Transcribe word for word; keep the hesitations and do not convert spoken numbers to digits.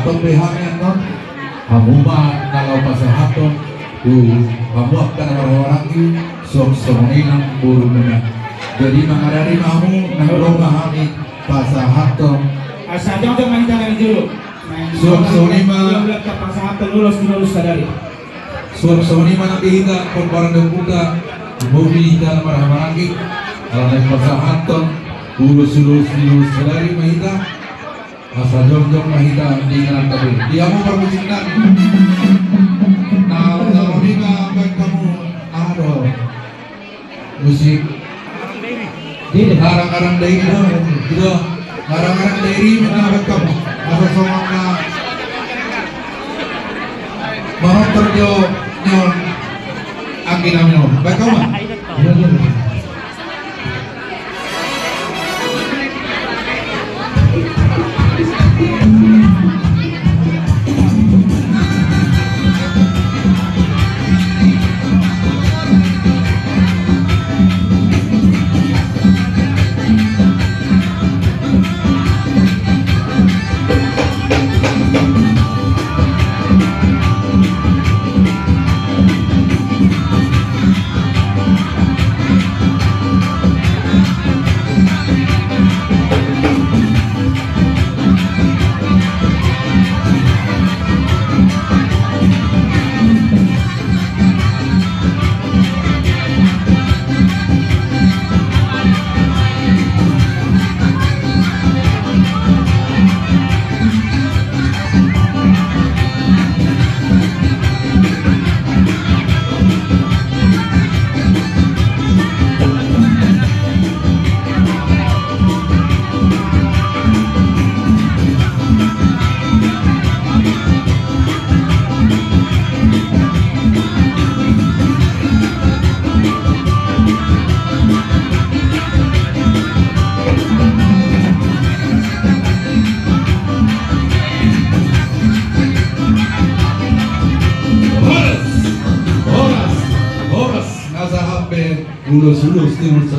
Tong be hami annon, hamu ma na laho pasahathon tu hamu angka na marhahamaranggi, suang songon i nang borumuna. Jadi mangarade ma hamu, nang ro ma hami pasahathon. Asa jongjong ma hita na di jolo. Suang songon i ma. Pasahathon ulos di ulos sadari. Suang songon i ma nang di hita, pomparan ni ompunta, bobi hita na marhahamaranggi, ala naeng pasahathon ulos-ulos di ulos sadari ma hita. Asa jongjong ma hita di inganan ta be. Di hamu parmusik nami. Na, na ro i ma baen hamu. Aha do? Musik. Ngarang-ngarang dairi do. Ido. Ngarang-ngarang dairi ma na baen hamu. Asa songon na manortor jo nion anggi nami on. Baen hamu ma. Horas, horas, horas. Nga sahat be ulos-ulos ni ulos.